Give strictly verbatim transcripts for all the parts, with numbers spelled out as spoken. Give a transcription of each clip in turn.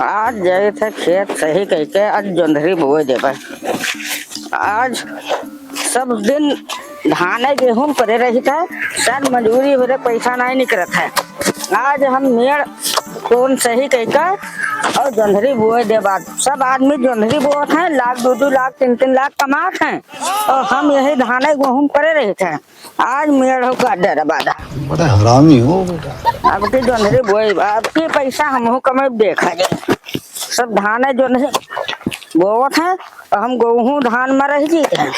आज जाइत है खेत सही कहिके, आज जोंधरी बोए देबे। आज सब दिन धाने गेहूं परे रहित है, सर मजूरी होरे पैसा नाहीं निकरत है। आज हम मेड़ कोन सही कहिके और जोंधरी बोए देबे। आज सब आदमी जोंधरी बोअत हैं, लाख, दू दू लाख, तीन तीन लाख कमात हैं, और हम यही धाने गेहूं परे रहित हैं। आज मेड़ हो का डर बादा। बड़ा हरामी हो बेटा। अब की जोंधरी बोई, अब की पैसा हमहू कमाई, देखा जाए। सब धाने जोंधरी बोवत हैं, और हम गेहूं धान में रह गए हैं।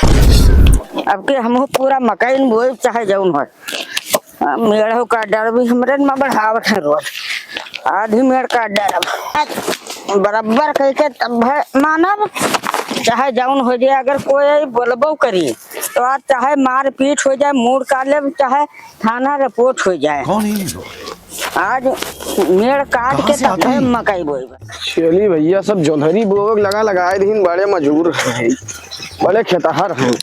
अब की हमहू पूरा मकई न बोई, चाहे जौन हो। अब मेड़ हो का डर भी हमरे में बढ़ावत है रोज। आधी मेड़ का डर अब बराबर कहिके तब है मानब, चाहे जौन हो जाए। अगर कोई बोलबो करी, तो आज चाहे मारपीट हो जाए, मूड़ काट ले, चाहे थाना रिपोर्ट हो जाए। कौन है ये लोग? आज मेड़ काट कहाँ के से तब आते हैं? मकई बोई। चली भैया, सब जोंधरी बोवक लगा लगाए दीन, बड़े मजूर हैं, बड़े खेतहर हैं।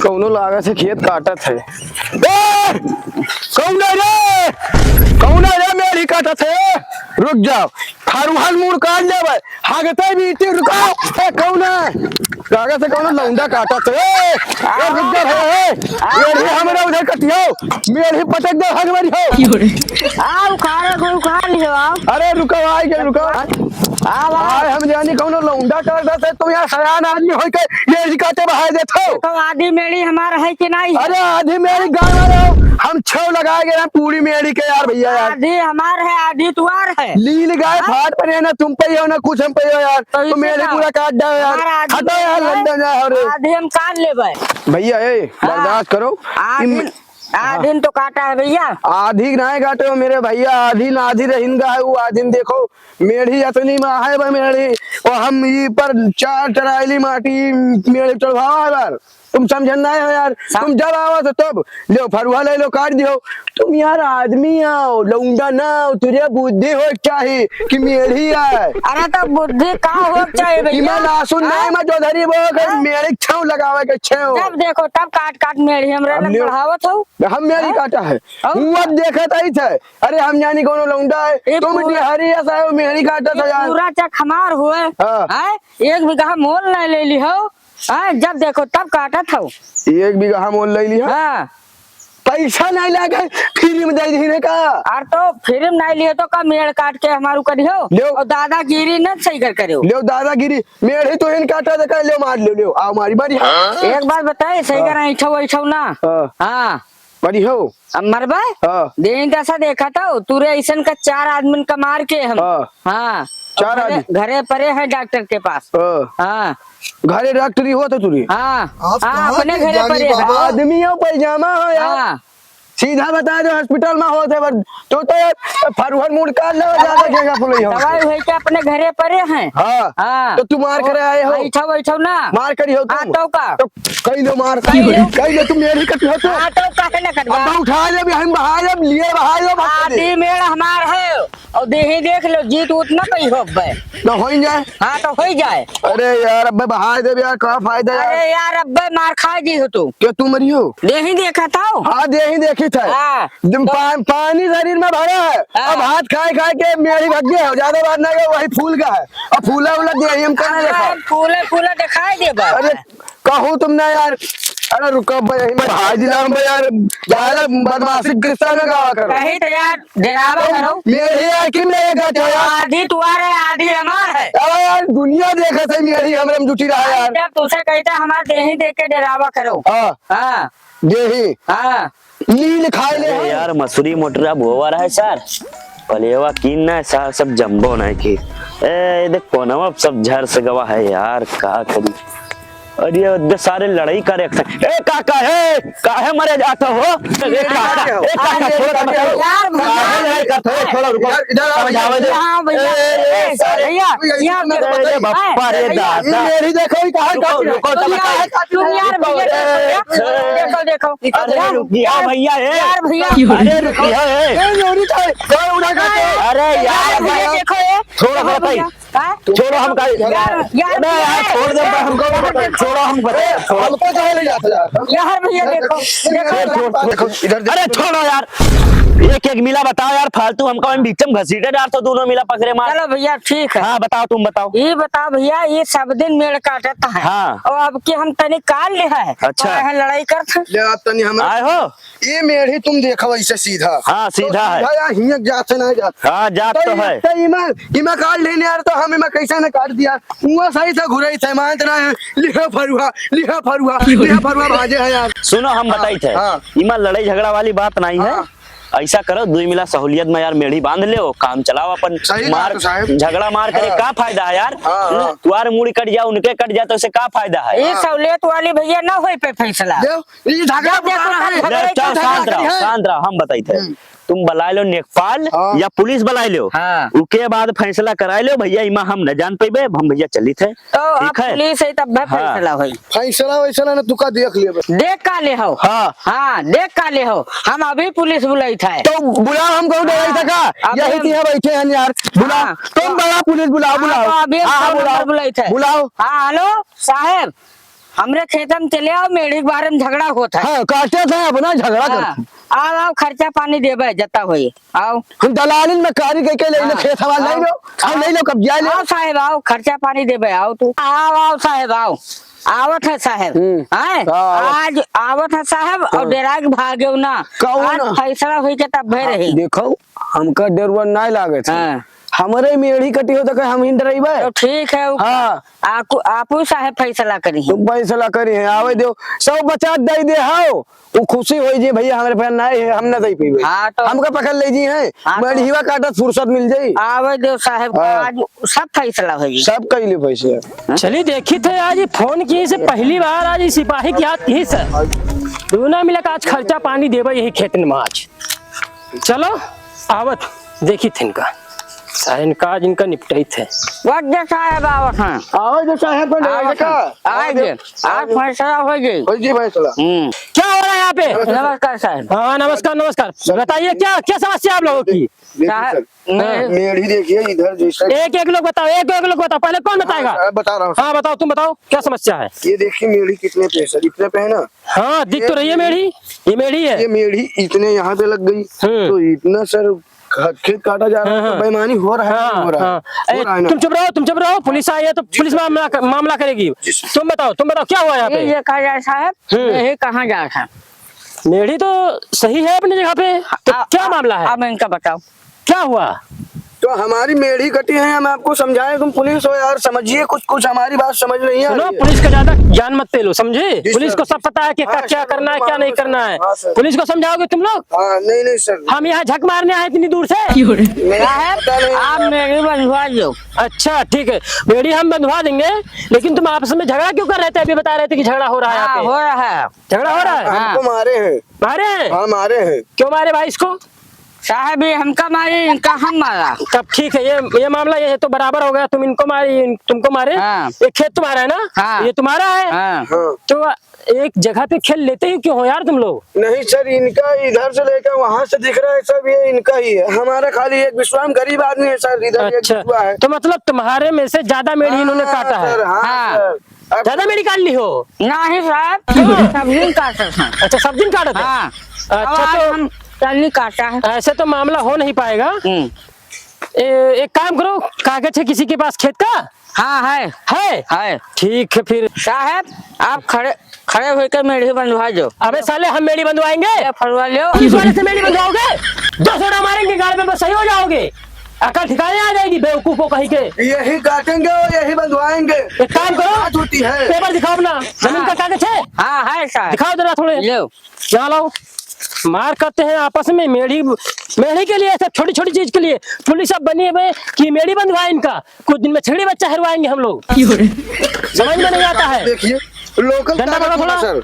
कौनो लागत है खेत काटत है। ए! कौन है रे? कौन है रे मेड़ ही काटत है? रुक जाओ, फरुहन मूड़ काट लेबे। हागते भी इतनी रुकाओ। ए, कौन है? लागत है कौनो लौंडा काटत है। ए, ए, रुक जा, ए, ए। मेड़ ही हमरा उधर कटियो। मेड़ ही पटक दे, हग मारी हो। आ, उखाड़े को उखाड़ लियो, आओ। अरे, रुको, आए के रुको। आओ, आओ। आए, हम जानी कौनो लौंडा काटत है, तुम यहाँ सयान आदमी होइके मेड़ ही काटे बहाए देत हो। तो आधी मेड़ी हमार है कि नहीं है? अरे, आधी मेड़ी गाय वाले हो, हम छव लगाए गए हैं पूरी मेड़ी के यार, भैया यार। आधी हमार है, आधी तुआर है। लील गाय हाँ? फाट पर है ना, तुम पे ही हो ना, कुछ हम पे ही हो यार। तो तो इससे मेरे क्या? पूरा काट डालो यार। हमारा आदमी हटो यार, है, लंदन जाए, अरे। आधी हम काट लेबे। भैया, ए, हाँ। बर्दाश्त करो। आधी, इम-, हाँ। आधी तो काटा है भैया। आधी ना काटे हो मेरे भैया, आधी ना आधी रहिंदा है वो आधी। देखो, मेढ़ी अतनी में है बा मेढ़ी, और हम ई पर चार ट्राली माटी मेढ़ी चढ़वावा है बार। तुम समझन ना हो यार, सा- तुम जब आवा तो तब, लो फरुहा ले लो, काट दियो। तुम यार आदमी आओ, लौंडा ना आओ, तुझे बुद्धि हो चाही कि मेढ़ी आए। अरे तो बुद्धि का हो चाही भैया? इमा लासुन हाँ? नहीं, मैं जोधरी वो कर हाँ? मेढ़ी छाव लगावे के छाव। जब देखो तब काट काट मेढ़ी हमरा अब लग लियो। बढ़ावत हो। हम मेढ़ी हाँ? काटा है। और? वो अब देखत आई थे। अरे हम जानी कौनो लौंडा है। ए तुम पूरा बिहारी ऐसा है, मेढ़ी काटा था ए यार। पूरा चक हमार हुए। हाँ। हैं? एक बीघा मोल नहीं ले ली हो। हाँ, जब देखो तब काटत हो। एक बीघा मोल ले लिया? हाँ। पैसा नहीं लागे, फ्री में दे दीने का? अरे तो फ्री में नहीं लिए तो का मेड़ काट के हमारू करियो? लेव। और दादागिरी न सही कर करियो। लेव दादागिरी, मेढ़ी तो इन काटा देखा, लेव मार लेव, लेव, आओ मारी, मारी। हाँ? एक बात बताए, सही हाँ। करा, ऐठो, ऐठो ना। हाँ। हाँ। मारी हो? अब मरबे? हाँ। देही दशा देखा तो, तुरे ऐसन का चार आदमी का मार के हम। हाँ। हाँ। चार घरे, आदमी? घरे परे हैं डॉक्टर के पास। हाँ। हाँ। घरे डॉक्टरी होत है तुरी? हाँ। आप हाँ, कहाँ अपने के घरे ज्ञानी परे हैं। बाबा? आदमी हो, पैजामा हो यार। हाँ। सीधा बता दो, हॉस्पिटल में होत है, पर तो, तो यार, फरुहन मूड़ काट ले, ज्यादा गेंगा फुलई हो। दवाई होई के अपने घरे परे हैं। हाँ। हाँ। तो तू मार करे आए हो? बैठो, बैठो ना। मार करी हो हाँ, तुम? तो का? तो कई लो मार। कई लो। कई लो, तुम मेढ़ी कटी हो तो? हाँ, तो काहे ना कटवा? अब उठा ले, हम बहा ले, लिए बहा ले, बस दे। आधी मेड़ हमार है। और देही देख लो, जीत उत ना कहीं होबे। तो होई जाए। हाँ, तो होई जाए। अरे यार, अब्बे बहाए देब यार, का फायदा यार? अरे यार, अब्बे मार खाए जी हो तू। क्या तू मरी हो? देही देखा था? हाँ, देही देखी था। हाँ। दिन तो पा-, पानी शरीर में भरा है। हाँ। अब हाथ खाए खाए के मेढ़ी भग गया है। ज्यादा बात ना कर, वही फूल का है। अब फूला उला देही हम कहने हाँ, देखा। फूले फूले दिखाई देबा। अरे, कहूँ तुम ना यार। अरे रुको भाई, यही मैं भाई दिला हम यार, ज्यादा बदमाशी गुस्सा ना गावा करो। कहीं तो यार डरावा करो। मेरे यार कि मेरे का तो यार। आधी तुआर है, आधी हमार है। अरे यार, दुनिया देखे से मेरी हमरे में जुटी रहा यार। जब तुसे कहता हमार देही देख के डरावा करो। हाँ। हाँ। देही। हाँ। लील खाए ले अरे हम। यार, मसूरी मोटरा बोवा रहा है सर। पलेवा कीन ना है सर, सब जम्बो ना है की। ए, ये देख कोनवा सब झर से गवा है यार, का करी? अरे, ये दे सारे लड़ाई करे एक साथ। ए, काका, ए, काहे मरे जात हो? ए, काका, ए, काका, छोड़ो, मत करो। यार, काहे लड़ाई करत हो? छोड़ो, रुको। इधर, इधर आओ, समझावे दे। हाँ, भैया। ए, ए, ए, सारे भैया, तू ये यहाँ इतना देखो। बताइए। ए, बप्पा रे भैया। दादा। ये मेरी देखो, ये कहाँ रुको, काट रहा है? रुको, तुम यार, तुम यार, भैया, देखो, देखो, देखो। अरे, रुक गया भैया, ए। यार, भैया। अरे, रुक गया, ए। ए, ये उड़ी था, कौन उड़ा खाते? अरे, यार, यार, भैया, भैया। देखो, ए। छोड़ो, देखो, बताइए। भैया। का? छोड़ो, हम का यार, यार, अबे यार, छोड़ दे, यार, हमको यार, छोड़ो, हम बता, छोड़ो। हमको काहे ले जाते यार? यार भैया, देखो, देखो, छोड़, छोड़, छोड़। इधर देखो। अरे छोड़ो यार, एक एक मिला बताओ यार, फालतू हमको हम बीच में घसीटे डार तो दोनों मिला पकड़े मार। चलो भैया, ठीक है। हाँ, बताओ, तुम बताओ। ये बताओ भैया, ये सब दिन मेड़ काटत है। हाँ। और अब के हम तनी काल ले है। अच्छा। और यहाँ लड़ाई करत है। ले आप तनी हमरा आए हो? ये मेढ़ी तुम देखो ऐसे सीधा। हाँ, तो सीधा है। सीधा या हियक जात है, ना जात। हाँ, जात तो तो है। ये तो इमा, इमा काल लेने यार, तो हम इमा कैसे ने काट दिया? हुआ सही था, घुराई था, मानत ना है। लिहा फरुआ, लिहा फरुआ, लिहा फरुआ भाजे है यार। सुनो, हम हाँ, बताई थे। हाँ। इमा लड़ाई झगड़ा वाली बात नहीं है। हाँ। ऐसा करो, दुई मिला सहूलियत में यार मेढ़ी बांध लेओ, काम चलाओ अपन। सही बात मार, है साहब। झगड़ा मार करे हाँ। का फायदा है यार? हाँ, हाँ। तुआर मुड़ी कट जाओ, उनके कट जाओ, तो उसे का फायदा है? ये हाँ। सहूलियत वाली भैया ना होई पे फैसला। देव, ये झगड़ा जब देखो बुलाना तब है। झगड़ा ले, ही चल, करना शांत रहो, है। शांत रहो, हम बताई थे। हम्म। तुम बुलाए लो लेखपाल हाँ। या पुलिस बुलाए लो, हाँ। उके बाद फैसला कराए लो भैया, इमा हम न जान पेबे, हम भैया चलित है। तो अब ठीक है? पुलिस है तब भी हाँ। फैसला होई। फैसला वैसला ना, तू का देख लेबे। देख का ले हो? हाँ। हाँ, देख का ले हो? हम अभी पुलिस बुलाइत है। तो बुलाओ, हम कहूँ डराई हाँ। था का? अभी यही हम तिहा बैठे हैं यार। बुलाओ। हाँ। तुम बड़ा पुलिस बुलाओ, हाँ, बुलाओ। तो अभी हम हाँ, हाँ, फोन नंबर बुलाओ। बुलाइत है। बुलाओ। हाँ, हेलो, साहेब, हमरे खेतन चले आओ, मेढ़ी के बारे में झगड़ा होत है। हाँ, काटे थे अपना झगड़ा हाँ, करते। आओ, आओ, खर्चा पानी देबे, जता होई, आओ। हम दलालिन में कारी कह के ले लो, हाँ, खेत हमार ले आओ, लो, हम आओ, ले लो, कब्जा ले। आओ साहेब, आओ, खर्चा पानी देबे, आओ तू। आओ, आओ साहेब, आओ। आवत है साहेब, हम्म। हैं? हाँ, आवत। आज आवत है साहेब, और हाँ। डेरा के भागेउ ना। कहू आज ना। फैसला होई के तब भे हाँ, रही। देखो, हमका डरुआ नाय लागत है। हाँ। हमरे मेढ़ी कटी हो तो कहे हम ही डराइबे? तो ठीक है, उ हाँ। आकु-, आपू साहेब फैसला करी हैं। तो फैसला करी हैं, आवे देउ, सब बचा दे दे हाओ, उ खुशी होई जे भैया हमरे पास नाय है, हम ना दे पीबे। हाँ, तो हमका पकड़ ले जी हैं, हाँ, तो मेढ़ीवा काटत फुर्सत मिल जाई। आवे देउ साहेब, हाँ। आज सब फैसला होई। सब कइले फैसला। चली देखी थे, आज ये फोन किए से पहली बार आज ये सिपाही के याद की सर। दोनों मिला के आज खर्चा पानी देबे यही खेतन में आज। चलो, आवत देखी थे इनका। साइन का आज इनका निपटाई थे। वड्डे साहेब आवत हैं। आवे दे साहेब को ले आवत का? हैं। आए दे। आज फैसला हो गई। हो जी फैसला। हम्म। क्या हो रहा है यहाँ पे? नमस्कार साहेब। हाँ, नमस्कार, नमस्कार। सर। बताइए, क्या, क्या समस्या आप लोगों की? देखिए साहब, सर, मैं हाँ। मेढ़ी देखिए इधर जैसे एक, एक लोग बताओ, एक, एक लोग बताओ, पहले कौन हाँ, बताएगा? साहब, बता रहा हूँ, सर। हाँ, बताओ, तुम बताओ, क्या समस्या है? ये देखिए मेढ़ी कितने पे है, सर, इतने पे है ना? हाँ, दिख ये तो रही है मेढ़ी, ये मेढ़ी है। ये मेढ़ी इतने यहाँ पे लग गई, हम्म। तो इतना सर ख-, खेत काटा जा रहा है, हाँ, तो हाँ। बेईमानी हो रहा है, हाँ, नहीं हो रहा है? हाँ। हो ए, रहा है ना? तुम चुप रहो, तुम चुप रहो, पुलिस आई है तो जी पुलिस सर। मामला, मामला करेगी। जी सर। तुम बताओ, तुम बताओ क्या हुआ यहाँ ये, पे? ये कहा जाए साहब, हम्म। ये कहाँ जा रहा है? मेढ़ी तो सही है अपनी जगह पे, तो आ, क्या आ, मामला है? अब इनका बताओ। क्या हुआ? तो हमारी मेढ़ी कटी है, हम आपको समझाएं, तुम पुलिस हो यार, समझिए कुछ, कुछ हमारी बात समझ नहीं आ सुनो, रही है। पुलिस का ज्यादा ज्ञान मत पेलो, समझे? जी पुलिस सर। को सब पता है कि हाँ क्या सर, करना है, क्या नहीं करना है। हाँ सर। पुलिस को समझाओगे तुम लोग? हाँ, नहीं, नहीं सर। हम यहाँ झक मारने आए इतनी दूर से? नहीं, साहब, पता नहीं आप यार। मेढ़ी बंधवा दो। अच्छा, ठीक है, मेढ़ी हम बंधवा देंगे, लेकिन तुम आपस में झगड़ा क्यों कर रहे थे? अभी बता रहे थे कि झगड़ा हो रहा है हाँ, यहाँ पे। हो रहा है। झगड़ा हो रहा है? हाँ। हमको मारे हैं। मारे हैं? हाँ, मारे हैं। क्यों मारे भाई इसको? साहब, ये हमका मारे, इनका हम मारा। तब ठीक है, ये, ये मामला ये तो बराबर हो गया, तुम इनको मारे, ये तुमको मारे। हाँ। ये खेत तुम्हारा है ना? हाँ। ये तुम्हारा है? हाँ। हाँ। तो एक जगह पे खेल लेते ही क्यों हो यार तुम लोग? नहीं सर, इनका इधर से लेकर वहाँ से दिख रहा है सब, ये इनका ही है। हमारा खाली एक बिछुआ, हम गरीब आदमी है सर, इधर एक अच्छा, बिछुआ है। तो मतलब तुम्हारे में से ज्यादा मेढ़ी इन्होंने हाँ काटा है? सर, हाँ हाँ। सर। अब ज्यादा मेढ़ी काट ली हो? नहीं साहब, सब दिन काटत हैं। अच्छा, सब दिन काटत हैं? हाँ। अच्छा, अब आज तो हम कल नहीं काटा है। ऐसे तो मामला हो नहीं पाएगा। हम्म। ए, एक काम करो, कागज है किसी के पास खेत का? हाँ, है। है? है। ठीक है फिर। साहब, आप खड़े, खड़े होकर मेढ़ी बंधवा दो। अबे साले, हम मेढ़ी बंधवाएंगे? ये फलवा लो। पुलिस वाले से मेढ़ी बंधवाओगे? दो सोटा मारेंगे गाल में, बस सही हो जाओगे। अकल ठिकाने आ जाएगी बेवकूफों कहीं के। यही काटेंगे और यही बंधवाएंगे। एक काम करो, बात होती है। पेपर दिखाओ अपना, जमीन का हाँ। कागज है? हाँ, है साहब। दिखाओ जरा थोड़े। लो। यहाँ लाओ। मार करते हैं आपस में, मेढ़ी, मेढ़ी के लिए, ऐसा छोटी छोटी चीज के लिए पुलिस अब बनी है कि मेढ़ी बंधवाए इनका, कुछ दिन में छेड़ी बच्चा हेरवाएंगे हम लोग। समझ में नहीं आता है। देखिए, लोकल डंडा कागज पकड़ो थोड़ा। सर।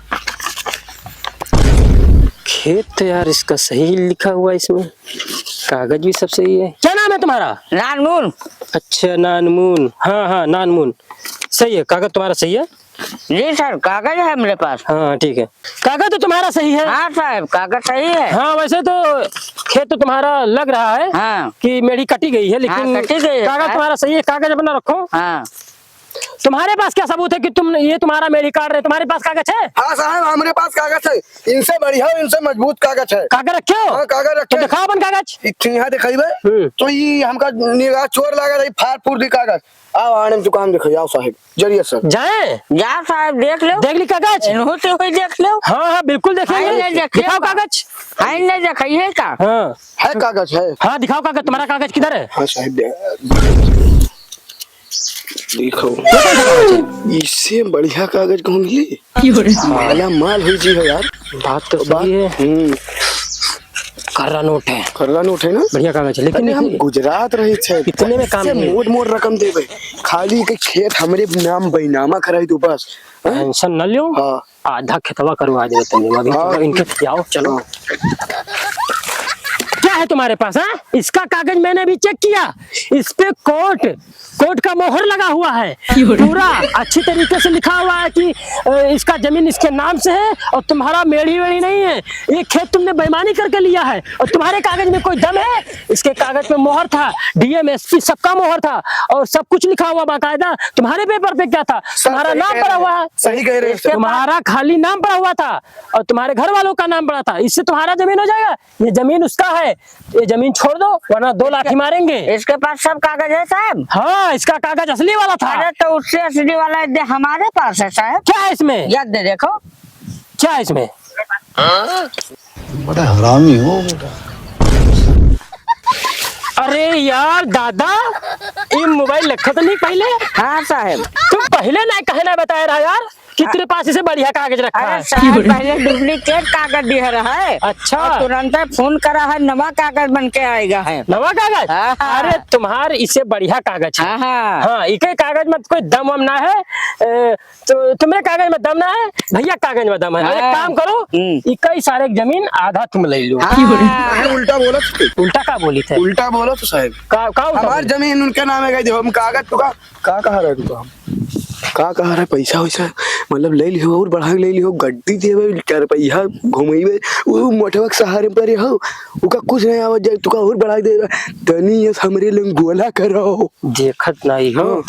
खेत तो यार इसका सही लिखा हुआ है इसमें, कागज भी सब सही है। क्या नाम है तुम्हारा? नानमून। अच्छा, नानमून। हाँ, हाँ, नानमून। सही है, कागज तुम्हारा सही है। जी सर, कागज है मेरे पास। हाँ, ठीक है, कागज तो तुम्हारा सही है। हाँ साहब, कागज सही है। हाँ, वैसे तो खेत तो तुम्हारा लग रहा है हाँ। कि मेढ़ी कटी गई है, लेकिन हाँ, कटी गई है कागज साहब। तुम्हारा सही है, कागज अपना रखो। हाँ। तुम्हारे पास क्या सबूत है कि तुम, ये तुम्हारा मेढ़ी काट रहे, तुम्हारे पास कागज है? हाँ साहब, हमरे पास कागज है, इनसे बढ़िया, इनसे मजबूत कागज है। कागज रखे हो? हाँ, कागज रखे तो हैं। दिखाओ अपन कागज। इ-, यहाँ दिखाइबे? हम्म। तो ये हमका निगाह चोर लागा रही, फाड़ फूड़ दी कागज। आओ, आने में दुकान दिखाई, आओ साहब, जरिए सर। जाए? जाओ साहब, देख लो। देख ली कागज? इन्हों से कोई देख लो। हाँ, हाँ, बिल्कुल देखेंगे। हाँ, ये देख लो। दिखाओ कागज। हाँ, ये देखाइए का? हाँ। है कागज, है। हाँ, दिखाओ कागज, तुम्हारा कागज किधर है? हाँ साहब, दे-, देखो। ये कौन सा कागज है? इससे बढ़िया कागज कहूँ मिली? क्यों रे? माला माल हुई जी हो यार। बात तो बात सही है। हम्म। कर्रा नोट है। कर्रा नोट है ना? बढ़िया कागज है, लेकिन अरे हम इतने गुजरात रहे थे। इतने में काम इससे नहीं। मोट मोट रकम देबे। खाली के खेत हमरे नाम बैनामा कराई दो बस। हैं? टेंशन न लियो। हाँ। आधा खेतवा करवा देबे तुम, अभी हाँ। थोड़ा इनके खियाओ, चलो। हाँ। क्या है तुम्हारे पास, हाँ? इसका कागज मैंने अभी चेक किया, इस पे कोर्ट, कोर्ट का मोहर लगा हुआ है। क्यों रे? पूरा अच्छी तरीके से लिखा हुआ है कि, अ, इसका जमीन इसके नाम से है और तुम्हारा मेढ़ी वेढ़ी नहीं है। ये खेत तुमने बेईमानी करके लिया है और तुम्हारे कागज में कोई दम है? इसके कागज पे मोहर था, डीएम, एसपी सबका मोहर था और सब कुछ लिखा हुआ बाकायदा। तुम्हारे पेपर पे क्या था? सर, तुम्हारा सही नाम कह पड़ा रहे हुआ हैं। है। सही कह रहे हैं, सर। तुम्हारा खाली नाम पड़ा हुआ था और तुम्हारे घर वालों का नाम पड़ा था, इससे तुम्हारा जमीन हो जाएगा? ये जमीन उसका है, ये जमीन छोड़ दो, वरना दो लाठी मारेंगे। इसके पास सब कागज है साहब? हाँ, इसका कागज असली वाला था। अरे तो उससे असली वाला दे, हमारे पास है साहब। क्या है इसमें? याद दे देखो। क्या है इसमें? बड़ा हरामी हो बेटा। अरे यार दादा, ये मोबाइल रखा तो नहीं पहले? हाँ साहब। तुम पहले ना कहे ना बताए रहा यार। कि तेरे पास इसे बढ़िया कागज रखा अरे है। साहब, पहले डुप्लीकेट कागज दिया रहा है। अच्छा। और तुरंत फोन करा है, नवा कागज बन के आएगा है। नवा कागज? हाँ, हाँ। अरे तुम्हार इसे बढ़िया कागज है। हाँ, हाँ। हाँ, इके कागज में कोई दम वम ना है। ए, तो तुम्हरे कागज में दम ना है, भैया कागज में दम है। अरे हाँ। काम करो, हम्म। इक्कीस सारे जमीन आधा तुम ले लो। हाँ। अरे उल्टा बोला तो। उल्टा का बोली थे? उल्टा बोला तो साहब। का, का उल्टा हमार बोली? जमीन उनके नाम है, कह दो, हम कागज तो का का कहा रहे तू? हम का कहा रहे? पैसा वैसा मतलब ले लिहो और बढ़ा के ले लिहो, गड्डी देवे, चार पहिया घुमइबे, उ मोटवा के सहारे पर हो, उका कुछ नहीं आवत जाए, तू का और बढ़ा दे। तनी यस हमरे लंगोला करो। देखत नहीं हो, हाँ।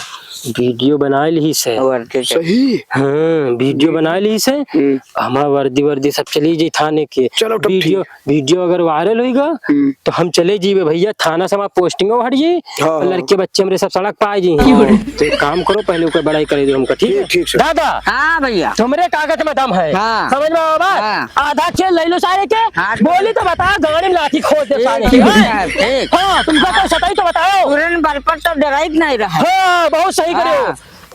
वीडियो बना ली से। और के सही। हाँ, वीडियो बना ली से। हम्म। हमार वर्दी वर्दी सब चली जी थाने के। चलो, तब वीडियो ठीक। वीडियो अगर वायरल होइगा, हम्म। तो हम चले जीबे भैया, थाना से हमार पोस्टिंगो हट जी, हाँ, और हाँ। लड़के बच्चे हमरे सब सड़क पे आ जी। हाँ। तो एक काम करो, पहले ओकर बड़ाई करे दो हमका, ठीक है? ठीक, ठीक, सर। दादा, हाँ भैया। तुमरे कागज में दम है। हाँ। समझ में आवा बात? हाँ। आधा खेल ले लो सारे के। हाँ। बोली तो बताओ, गाड़ी में लाठी खोस दे ठीक, सारे के। ठीक, हैं? ठीक। हाँ, तुमका कोई सताई तो बताओ। तुरंत बल पर तो डराई नहीं रहा। हाँ, बहुत सही करे हो।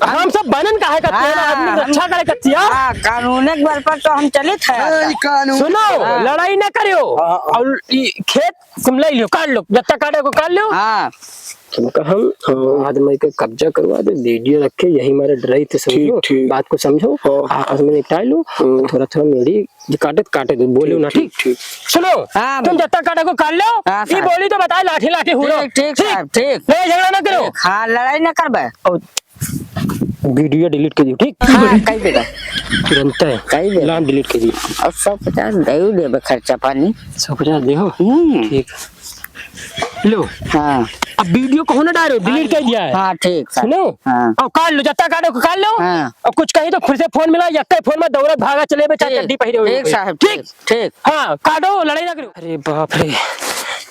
हाँ। हम सब बनन काहे का तेरा हाँ, आदमी हम रक्षा करे का तिया? हाँ, कानून के बल पर तो हम चलित है। हाँ, ई कानून। सुनो, हाँ। लड़ाई ना करियो। हाँ, हाँ। और ई खेत तुम ले लियो, काट लो, जत्ता काटे को काट लो। हाँ। तुमका हम, अ, आदमी के कब्जा करवा दे, वीडियो रखे, यही मारे डराई थे, समझ ठीक, लो। ठीक। बात को समझो, हाँ। आपस में निपटाई लो, हाँ। थोड़ा थोड़ा मेरी काटे, काटे दो, बोलो ठीक, ना, ठीक, ठीक? ठीक। सुनो, हाँ, तुम भैया। जत्ता काटे को काट लो, हाँ, ई साहब। बोली तो बताए, लाठी लाठी हुरो। ठीक, ठीक, ठीक? साहब, ठीक। लड़ाई झगड़ा ना करो। ठीक, हाँ, लड़ाई ना करबे। और वीडियो डिलीट कर दियो, ठीक? हाँ, कई बेटा। तुरंत है। कई बेटा। लाम डिलीट कर दियो। और सौ पचास दे देबे खर्चा पानी। सौ पचास दे हो? हम्म। ठीक। लो। हाँ। अब वीडियो को ना डालो, डिलीट कर दिया है। हाँ, ठीक, सर। सुनो। हाँ। अब काट लो, जत्ता काटो, काट लो। हाँ। अब कुछ कही तो फिर से फोन मिला, यक्के फोन में दौड़त भागा चले बे, चाहे ठीक, चड्डी पहिरे हो ठीक, कोई। साहब, ठीक? ठीक। ठीक। हाँ, काटो, लड़ाई ना करो। अरे बाप रे,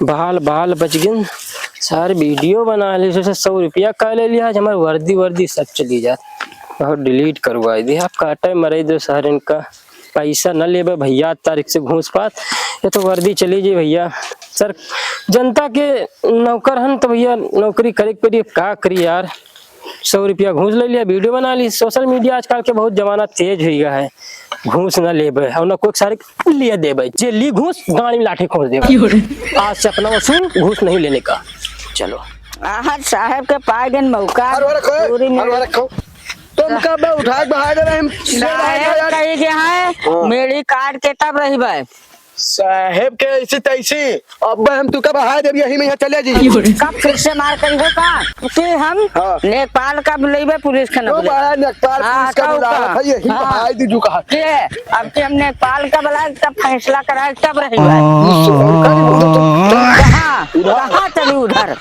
बाल, बाल बच गए। सारे वीडियो बना ले, जैसे सौ रुपया का ले लिया, आज हमार वर्दी, वर्दी सब चली जात। और डिलीट करवाई दे, आप काटे मरे दो सारे इनका। पैसा न लेबे भैया, तारीख से घूस पात। ये तो वर्दी चली जी भैया। सर, जनता के नौकर हन तो भैया नौकरी करे के पड़ी, का करी यार। सौ रुपया घूस ले लिया, वीडियो बना ली। सोशल मीडिया आजकल के बहुत जमाना तेज हुई गया है, घूस न लेबे और न कोई सारे लिए देबे, जे ली घूस गाड़ी में लाठी खोस देबे। क्यों रे? आज से अपना वसूल, घूस नहीं लेने का। चलो। आहत साहब के पाए गन मौका। हर वाला खाओ, पूरी हर वाला खाओ। तुम कब उठा के बहा दे रहे हैं? साहब कही गए हैं, हाँ। मेरी काट के तब रही भाई। साहेब के ऐसी तैसी। अब हम तू कब हाय देब, यही में यहाँ चले जी। कब फिर से मार करी हो का? कि हम हाँ। लेखपाल का बुलइबे पुलिस के न तो बुलइबे। बड़ा लेखपाल हाँ, पुलिस का कहू बुला का? रहा था, यही हाँ। हाय दीजू कहा। के? अब कि हम लेखपाल का बुलाए तब फैसला कराए तब रही बात। कहाँ? उधर। कहाँ चली उधर?